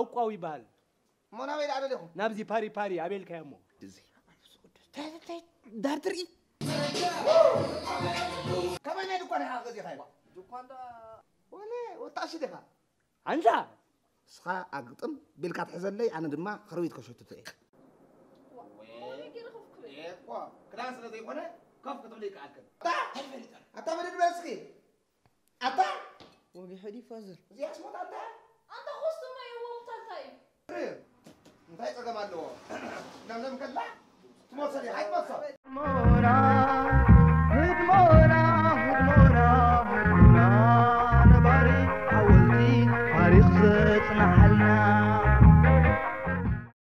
ዕቋው ይበሃል። እሞ ናበይ ደኣ ደሊኹም? ናብዚ ፓሪ ፓሪ ኣበይ ኢልካዮ እሞ? ዳር ትርኢ። ከመይ ናይ ድኳን ኢኻ ገዚእኻዮ? ድኳን ደኣ ወለ ወጣሽ ዲኻ? ኣንታ ንስኻ ኣግጥም ቢልካ ትሕዘለይ፣ ኣነ ድማ ክርቢት ከሸትቶ እየ። እኮ ክዳን ስለ ዘይኮነ ኮፍ ክትብል ይከኣልክን። ኣታ መደድ በል እስኪ። ኣታ ወጊሐ ድዩ ፋዘር? እዚኣ ስሞት ኣታ ኣንታ ኮስቱማ የዎ ምታልታ እዩ። እንታይ ጸገም ኣለዎ? ለምለም ከላ ትሞት ሰሪሓ ኣይትመሶ። ህድሞና ህድሞና ህድሞና ህድሞና ነባሪ ሓወልቲ ታሪኽ ዘጽንሓልና